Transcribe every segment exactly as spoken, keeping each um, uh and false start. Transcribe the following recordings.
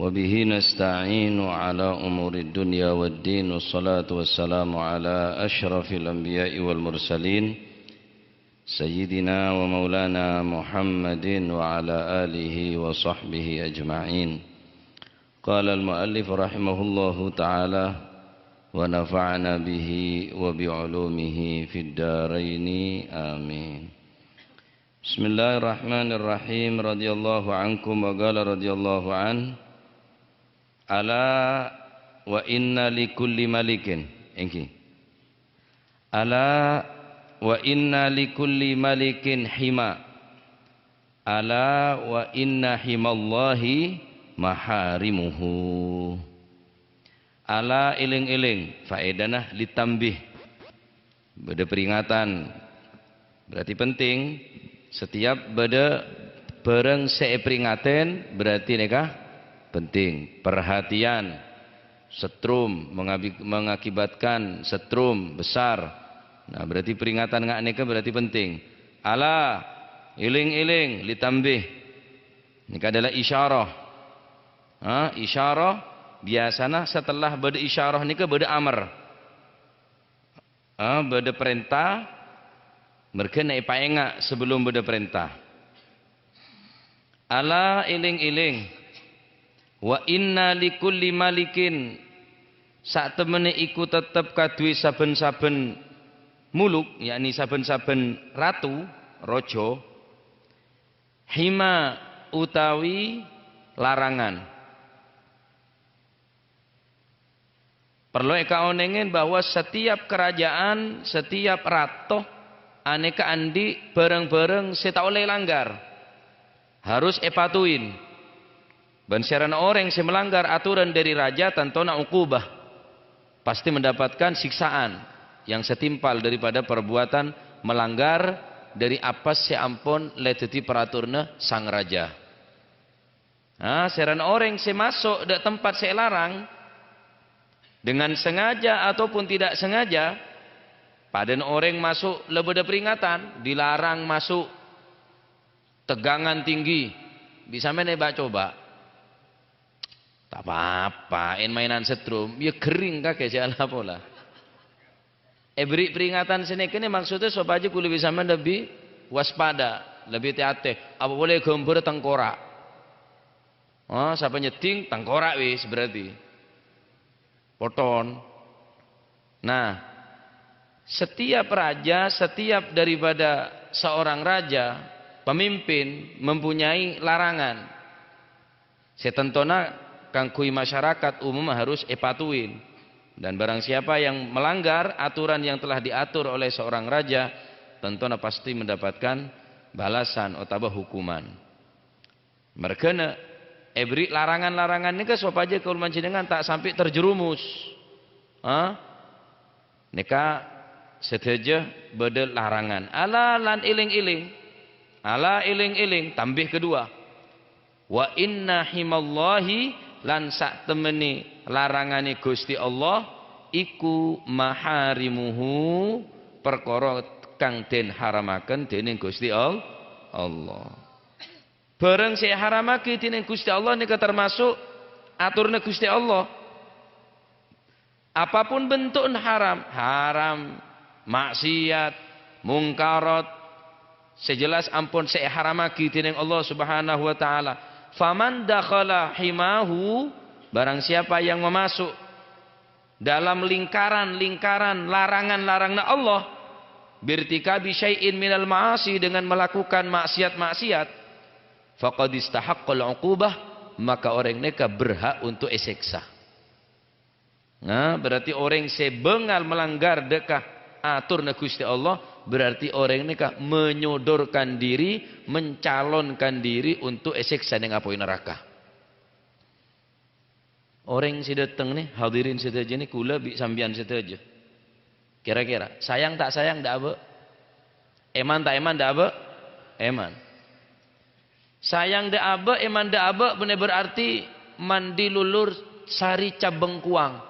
وبه نستعين على أمور الدنيا والدين، والصلاة والسلام على أشرف الأنبياء والمرسلين، سيدنا ومولانا محمد وعلى آله وصحبه أجمعين. قال المؤلف رحمه الله تعالى، ونفعنا به وبعلومه في الدارين، آمين. بسم الله الرحمن الرحيم. رضي الله عنكم، وقال رضي الله عنه، ألا وإن لكل ملك، èngghi. ألا وإن لكل ملك حمى. ألا وإن حمى الله محارمه. Ala, èlèng-èlèng, faèdana litanbih. Bâdâ peringatan, berarti penting. Setiap bâdâ bârâng sè èpèringatè, berarti nèka penting. Perhatian, setrum, mengabi-, mengakibatkan setrum besar. Nah, berarti peringatan nga' nèka berarti penting. Ala, èlèng-èlèng, litanbih. Nèka adalah isyarah. Ha, isyarah, biasana setelah bâdâ isyarah nèka bâdâ amar. Ha, bâdâ parènta, merghâna èpaènga' sabellum bâdâ parènta. Ala, èlèng-èlèng, wa inna likulli malikin, satemmenna iku tettep kaduwâ saben-saben muluk, yakni saben-saben ratu, raja, hima utawi larangan. Parlo èkaonèngè bahwa setiap kerajaan, setiap rato, anèka andi' bârâng-bârâng sè ta' ollè èlanggar. Harus èpatuwin. Bân sèrana orèng sè melanggar aturan dâri raja tantona okobah. Pasti mendapatkan siksaan yang setimpal daripada perbuatan melanggar dâri apa sè ampon lè dâddhi paraturanna sang raja. Nah, sèrana orèng sè maso' dâ' tempat sè èlarang, dengan sengaja ataupun tidak sengaja, padâna orèng maso' la bâdâ peringatan, dilarang masuk, tegangan tinggi. Bi' sampèyan èbâ-cobâ. Ta' pa-apa, en-maènan setrum, ya ghering kakè sè ala pola. Èberri' peringatan sè nèkè nè maksodda sopajâ kulâ bi' sampèyan lebbi waspada, lebbi tè-atè. Apa polè ghâmbhârrâ tengkorak. Oh, sapa nyeddhing tengkorak wis berarti. Poton. Nah, setiap raja, setiap daripada seorang raja, pemimpin mempunyai larangan. Sè tantona kaangghuy masyarakat umum harus èpatuwin. Dan barang siapa yang melanggar aturan yang telah diatur oleh seorang raja, tantona pasti mendapatkan balasan otabâ hukuman. Merghâna èberri' larangan-larangan nèka sopajâ kaulâ panjhennengngan ta' sampè' terjerumus. Ha? Nèka sadhâjâ bâdâ larangan. Ala lan èlèng-èlèng. Ala èlèng-èlèng, tambih kedua. Wa inna himallahi, lan satemmenè laranganè Ghustè Allah iku maharimuhu, parkara kang den haramaken dening Ghustè Al-, Allah. Barang sè èharamaghi dening Ghustè Allah nèka termasuk atoranna Ghustè Allah. Apapun bentukna haram, haram, maksiat, mungkarat, sè jelas ampon sè èharamaghi dening Allah Subhanahu wa Ta'ala. Faman dakhala himahu, barang siapa yang memasuk dalam lingkaran-lingkaran larangan-laranganna Allah, birtikabi syai'in minal ma'asi, dengan melakukan maksiat-maksiat, faqad istahaqqal uqubah, maka orèng nèka berhak untuk èsèksa. Nah, berarti orèng sè bângal melanggar dâ' ka atoranna Ghustè Allah, berarti orèng nèka menyodorkan diri, mencalonkan diri untuk èsèksa neng apoy naraka. Orèng sè dâteng nè, hadirin sadhâjâ nè, kulâ bi' sampèyan sadhâjâ. Kira-kira, sayang ta' sayang dâ' abâ'? Èman ta' èman dâ' abâ'? Èman. Sayang dâ' abâ', èman dâ' abâ', bânnè berarti mandi lulur sari cabengkuang.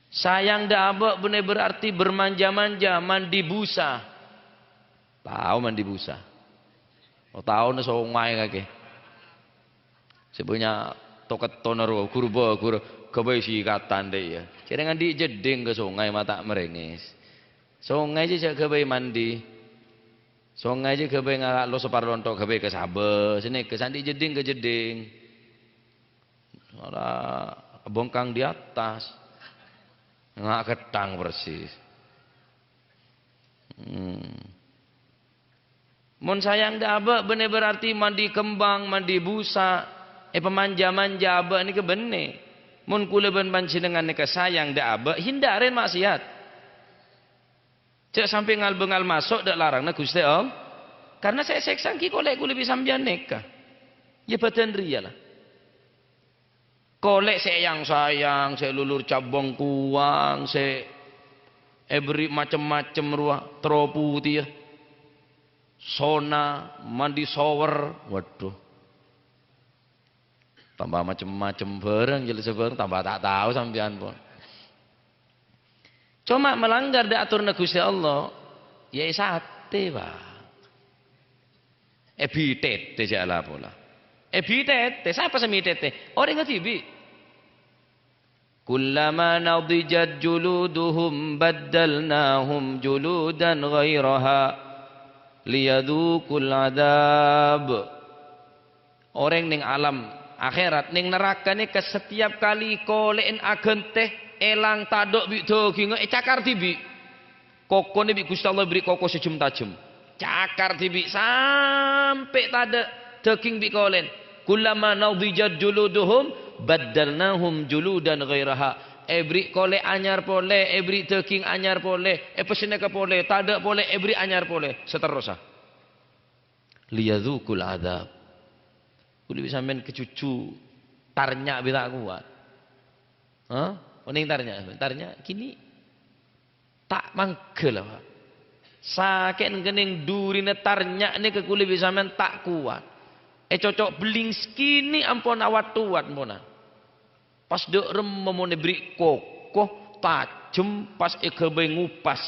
Sayang dâ' abâ', bânnè berarti bermanja-manja, mandi busa. Tao mandi busa? Oh, taona songay kakè. Sè bânnya' to-kettona rowa, ghur-bâghur, ghâbây sikatan, dhi', iyâ. Jhâreng andi' jeddhing ka songay, ma' ta' marèngès. Songay jiyâ jhâ' ghâbây mandi. Songay jiyâ ghâbây ngala' lo saparlonto', ghâbây ka sabâ. Sanèka sè andi' jeddhing ka jeddhing. Malah bongkang di atas. Nga' ghetthang persis. Hmm. Mon sayang dâ' abâ', bânnè berarti mandi kembang, mandi busa, èpamanja-manja abâ' nèka bânnè. Mon kaulâ bân panjhennengngan nèka sayang dâ' abâ', hindarè maksiat. Jhâ' sampè' ngal-bângal maso' dâ' larangnga Ghustè Allah. Karna sè èsèksa ghi' kolè' kaulâ bi' sampèyan nèka. Iyâ bâdân rèya la. Kolè' sè èyang-sayang, sè lulur cabâng kowang, sè èberri' macem-macem rowa, terro putèya, sona, mandi shower, waduh. Tamba macem-macem bhârâng, jelas bhârâng, tamba ta' tao sampèyan pon. Coma malanggar dâ' atoranna Ghustè Allah, iyâ èsatè, Pak. Èbitètè jhâ' la pola. Èbitètè, sapa sè mitètè? Orèng kadhibi'. "Kullama nadijat juluduhum baddalnahum juludan ghairaha liyadzuqul adzab." Orèng neng alam akhèrat, neng naraka nèka, setiap kali kolè'en aghântè, èlang, tadâ' bi' dhâgingnga, ècakar dhibi'. Kokonè bi' Ghustè Allah èberri' koko sè jem-tajem. Cakar dhibi' sampè' tadâ' dhâging bi' kolè'en. "Kullama nadijat juluduhum baddalnahum juludan ghairaha." Èberri' kolè' anyar polè, èberri' dhâging anyar polè, èpèssèna ka polè, tadâ' polè, èberri' anyar polè, saterrossa. "Liyadzuqul adzab." Kaulâ bi' sampèyan kajhujhu tarnya' bi' ta' kowat. Hah? Onèng tarnya', tarnya' kènè'. Ta' mangghâ la, Pak. Sakè'en kennèng durina tarnya' nèka kaulâ bi' sampèyan ta' kowat. Ècoco' bellèng sakènè' ampon awat-towat ampona. Pas dâ' remma mon èberri' koko, tajem, pas èghâbây ngopas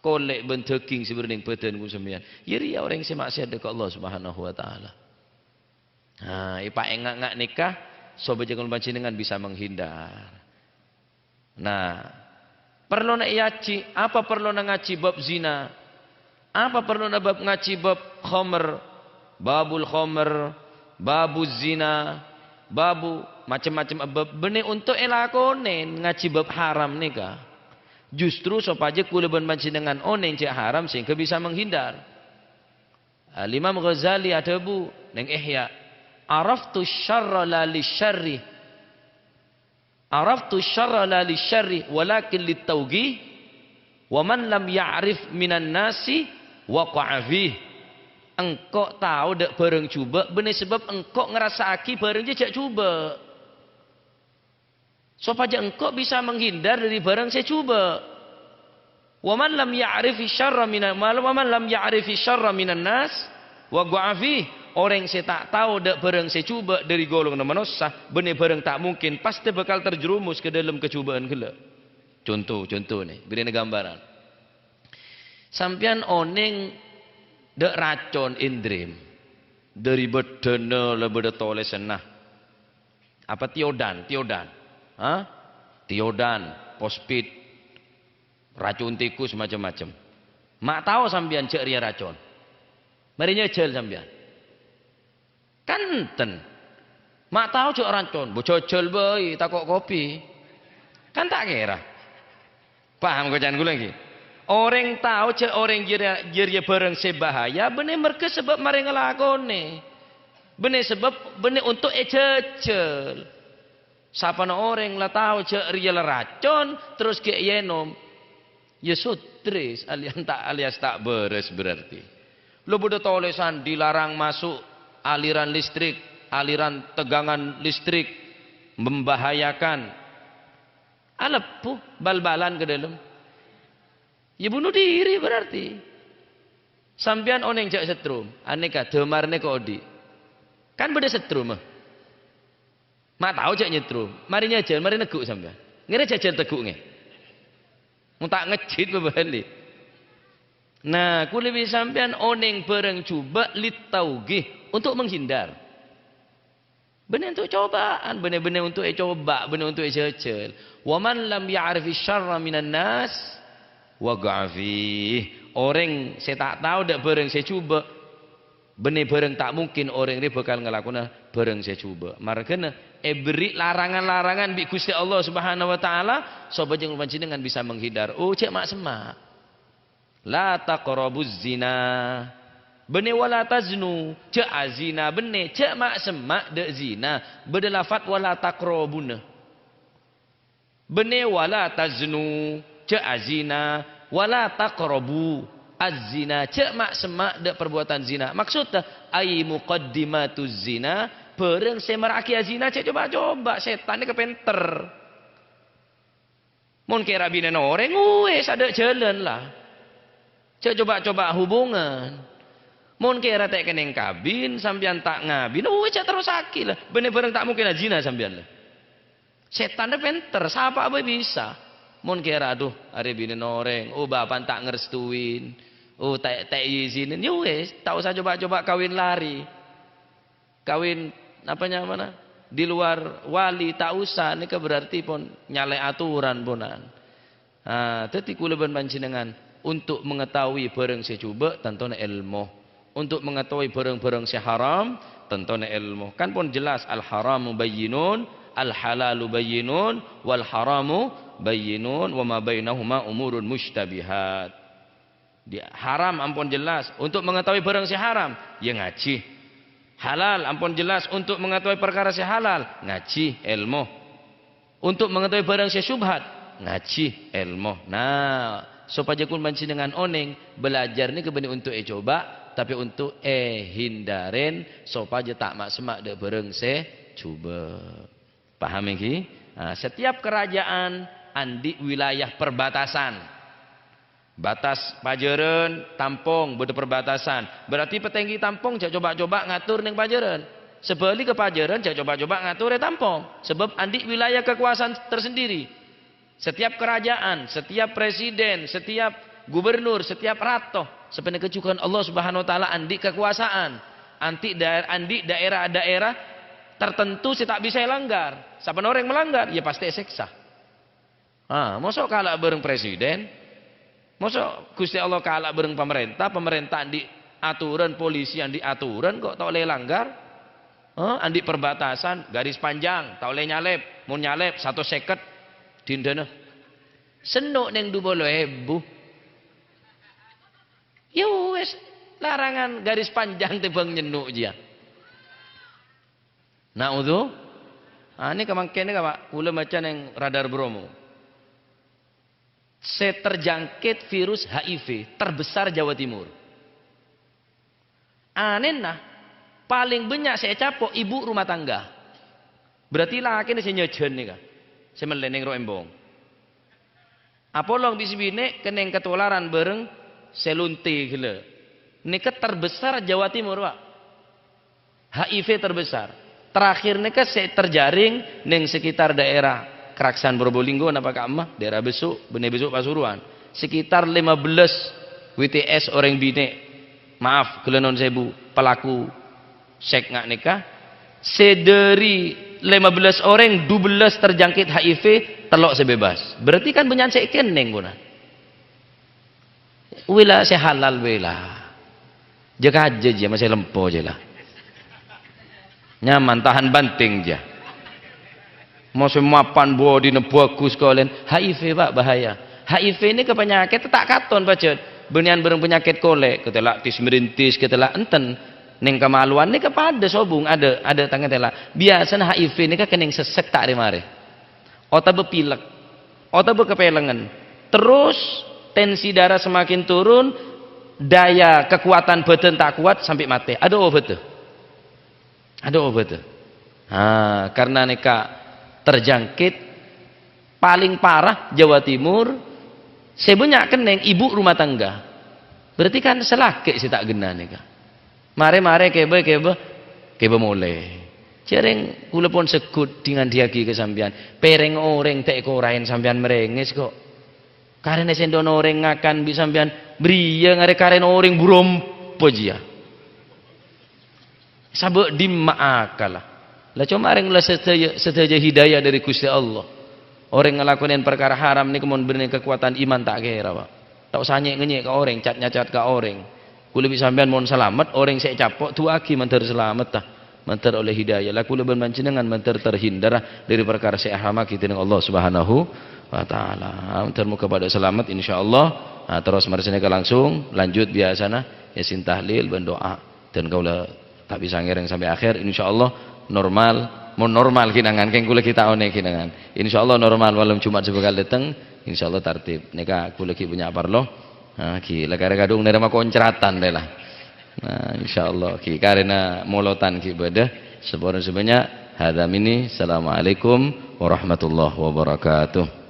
kolè' bân dhâging sè bâdâ neng bhâdhân kaulâ sampèyan. Iyâ rèya orèng sè maksiat dâ' ka Allah Subhanahu wa Ta'ala. Nah, èpaènga'-nga' nèka sopajâ kaulâ panjhennengngan bisa menghindar. Nah, parlona èajhi, apa parlona ngajhi bab zina? Apa parlona bab ngajhi bab khamr, babul khamr, babuz zina, babu macem-macem bab bânnè onto' èlakonè ngajhi bab haram nèka. Justru sopajâ kaulâ bân panjhennengngan onèng jhâ' haram sehingga bisa menghindar. Al-Imam Ghazali adhâbu neng Ihya, "Araftu syarra la lisyarri." "Araftu syarra la lisyarri, walakin littauqih, wa man lam ya'rif minan nasi waqa'a fih." Engko' tao dâ' bhârâng jhubâ', bânnè sabâb engko' ngarassa'aghi bhârâng jâ-, jâ' jhubâ'. Sopajâ engko' bisa menghindar dâri bhârâng sè jhubâ'. "Wa man lam ya'rifi syarra mina-, wa man lam ya'rifi syarra minan nas, waqa'a fih." Orèng sè ta' tao dâ' bhârâng sè jhubâ' dâri golonganna manossa, bânnè bhârâng ta' mungkin, pastè bhâkal terjerumus ka dâlem kajhubâ'ân ghellâ'. Conto, conto nè, bèrri'na gambaran. Sampèyan onèng dâ' racon endrem, dâri bâddhânna la bâdâ tolèsanna. Apa tiodan, tiodan? Hah? Tiodan, pospit, racun tikus, macem-macem. Ma' tao sampèyan jâ' rèya racon. Marè nyajhâl sampèyan. Kan enten. Ma' tao jâ' racon, bu jajhâl bhâi, tako' kopi. Kan ta' kèra. Paham koca'an kaulâ ghi? Orèng tao jâ' orèng jârèya, jârèya bhârâng sè bahaya, bânnè marghâ sabâb marè ngalakonè. Bânnè sabâb, bânnè onto' èjajhâl. Sapana orèng la tao jâ' rèya la racon, terros ghi' ènom. Ya stres, alias ta', alias ta' bârâs berarti. Lo bâdâ tolèsan dilarang masuk aliran listrik, aliran tegangan listrik, membahayakan. Alebbhu bal-balan ka dâlem. Ya bunuh diri berarti. Sampèyan onèng jâ' setrum, anèka dâmar nèka odi'. Kan bâdâ setrum, eh? Ma' tao jâ' nyetrum. Marè nyajhâl, marè neggu' sampèyan. Ngèrè jajhâl teggu' ngè. Mon ta' ngejjit pabâli. Nah, kaulâ bi' sampèyan onèng bhârâng jhubâ' littauqih, untuk menghindar. Bânnè untuk cobâ'ân, bânnè-bânnè untuk ècoba', bânnè untuk èjhâjhâl. "Wa man lam ya'rifi syarra minan nas, waqa'a fih." Orèng sè ta' tao dâ' bhârâng sè jhubâ', bânnè bhârâng ta' mungkin orèng rè bhâkal ngalakona bhârâng sè jhubâ'. Marghâna èberri' larangan-larangan bi' Ghustè Allah Subhanahu wa Ta'ala, sopajâ kaulâ panjhennengngan bisa menghindar. Oh, jhâ' ma'-semma'. "La taqrabuz zina." Bânnè "wa la taznu", jhâ' azina bânnè, jhâ' ma'-semma' dâ' zina. Bâdâ lafat "wa la taqrabuna". Bânnè "wa la taznu", jhâ' azina, "wa la taqrabu az-zina", jhâ' ma'-semma' dâ' parbuatan zina. Maksoddhâ, ay muqaddimatuz zina, bhârâng sè mara'aghi azina, jhâ' coba-coba, sètan nèka pènter. Mon kèra binèna orèng, wes, adâ' jhâlân, la. Jhâ' coba-coba hubungan. Mon kèra ta' kennèng kabin, sampèyan ta' ngabin, wes, jhâ' terrossaghi, la. Bânnè bhârâng ta' mungkin azina sampèyan, la. Sètan rè pènter, sapa'a bhâi bisa. Mon kèra, adhu, arè binèna orèng, oh, bapa'na ta' ngarestowin, oh, ta', ta' èizinin, ya wes, ta' osa coba-coba kawin larè. Kawin, apa nyamana, di luar wali, ta' osa, nèka berarti pon nyalè aturan ponan. Ah, dhâddhi kaulâ bân panjhennengngan untuk mengetahui bhârâng sè jhubâ', tantona èlmo. Untuk mengetahui bhârâng-bhârâng sè haram, tantona èlmo. Kan pon jelas, "Al-haramu bayyinun, al-halalu bayyinun, wal haramu bayyinun, wa ma bainahuma umurun musytabihat." Di-, haram ampon jelas. Untuk mengetahui barang sè haram, ya ngajhi. Halal ampon jelas. Untuk mengetahui perkara sè halal, ngajhi, èlmo. Untuk mengetahui barang sè syubhat, ngajhi, èlmo. Nah, sopajâ kaulâ panjhennengngan onèng, belajar nèka bânnè untuk ècoba, tapè untuk èhindarèn sopajâ ta' ma'-semma' dâ' barang sè jhubâ'. Paham ènggi? Nah, setiap kerajaan andi' wilayah perbatasan. Batas Pajhârân, Tampong, bâdâ perbatasan. Berarti patèngghi Tampong jhâ' coba-coba ngatur neng Pajhârân. Sabhâligghâ Pajhârân jhâ' coba-coba ngator è Tampong. Sabâb andi' wilayah kekuasaan tersendiri. Setiap kerajaan, setiap presiden, setiap gubernur, setiap rato, sapanèka jhughân Allah Subhanahu wa Ta'ala andi' kakowasan, andi' da-, andi' daerah-daerah tertentu sè ta' bisa èlanggar. Sapanèka orèng malanggar, ya pastè èsèksa. Ah, mosok kala' bhâreng presiden? Mosok Ghustè Allah kala' bhâreng pamarènta? Pamarènta andi' aturan, polisi andi' aturan kok ta' ollè langgar. Eh, andi' perbatasan, garis panjang, ta' ollè nyalèp. Mon nyalèp, satos sèket dindana. Senno' neng du polo èbu. Ya wes, larangan garis panjang tèmbhâng nyenno' jiyâ. Naudzu-, ah, nèka mangkèn nèka, Pak, kaulâ maca neng Radar Bromo. Sè terjangkit virus H I V terbesar Jawa Timur. Anèna, palèng bânnya' sè ècapo' ibu rumah tangga. Berarti lakèna sè nyajân nèka, sè mellè neng ro' embong. Apolong bi' sè binè' kennèng katolaran bhâreng sè lontè ghellâ'. Nèka terbesar Jawa Timur, Pak. H I V terbesar. Terakhir nèka sè terjaring neng sekitar daerah Keraksan Probolinggo napa ka'emma, daerah Besuk, bânnè Besuk Pasuruan. Sekitar lima belas W T S orèng binè', maaf, ghellâ' non sebu, pelaku seks nga' nèka, sè dâri lima belas orèng, dua belas terjangkit H I V, tello' sè bebas. Berarti kan bânnya'an sè èkennèng, konan. Wèla sè halal, wèla. Jâ kajâ jiyâ, masè lempo jiyâ la. Nyaman, tahan banting jiyâ. Masè mapan bâdhina bhâghus kolèn. H I V, Pak, bahaya. H I V nèka panyakèt ta' katon pajhât. Bânnèyan bhâreng panyakèt kolè', katella' tis merintis, katella' enten. Neng kamaluan nèka padâ sobung, adâ', adâ' tang katella'. Biyasana H I V nèka kennèng sessek ta' rè-marè. Otabâ pilek. Otabâ kapèlengngen. Terus tensi darah semakin turun, daya kekuatan badan ta' kowat sampè' matè. Adâ' obhâddhâ? Adâ' obhâddhâ? Ah, karena nèka terjangkit, paling parah Jawa Timur, sè bânnya' kennèng ibu rumah tangga. Berarti kan sè lakè' sè ta' ghenna nèka. Marè-marè kèbâ, kèbâ, kèbâ molè. Jhâreng kaulâ pon segghut dingandhiyâghi ka sampèyan. Pèrèng orèng ta' èkoraèn sampèyan marèngès kok. Karèna sèndon orèng ngakan bi' sampèyan, bâriyâ ngarè karèna orèng bhuru ompo jiyâ. Sabâ' dimma akalla. La coma rèng la sadhâjâ, sadhâjâ hidayah dâri Ghustè Allah. Orèng ngalakonè parkara haram nèko mon bânnè kakowadhân iman ta' kèra, Pak. Ta' osa nyè'-ngènyè' ka orèng, cat-nyacat ka orèng. Kaulâ bi' sampèyan mon salamet, orèng sè ècapo' du'aaghi mandhâr salamet, ta. Mandhâr ollè hidayah. La kaulâ bân panjhennengngan mandhâr terhindar dâri parkara sè èharamaghi dâteng Allah Subhanahu wa Ta'ala. Mandhâr moghâ padâ salamet, insyaallah. Nah, terros marè sanèka langsung lanjut biyasana, yasin tahlil bân du'a. Dân kaulâ ta' bisa ngèrèng sampè' akhèr, insyaallah normal. Mon normal ghi' nangan, kèng kaulâ ghi' ta' onèng ghi' nangan. Insyaallah normal malem Jumat sè bhâkal dâteng, insyaallah tartib. Nèka kaulâ ghi' bânnya' parlo. Nah, ghi' la karè kadhung narèma kontratan rè la. Nah, insyaallah ghi' karèna molotan ghi' bâdâ. Saporana sè bânnya', hadza minni. Assalamualaikum warahmatullahi wabarakatuh.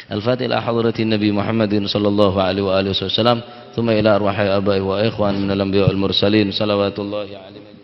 الفاتحة إلى حضرة النبي محمد صلى الله عليه وآله وسلم، ثم إلى أرواح آبائه وإخواننا الأنبياء والمرسلين، صلوات الله عليهم.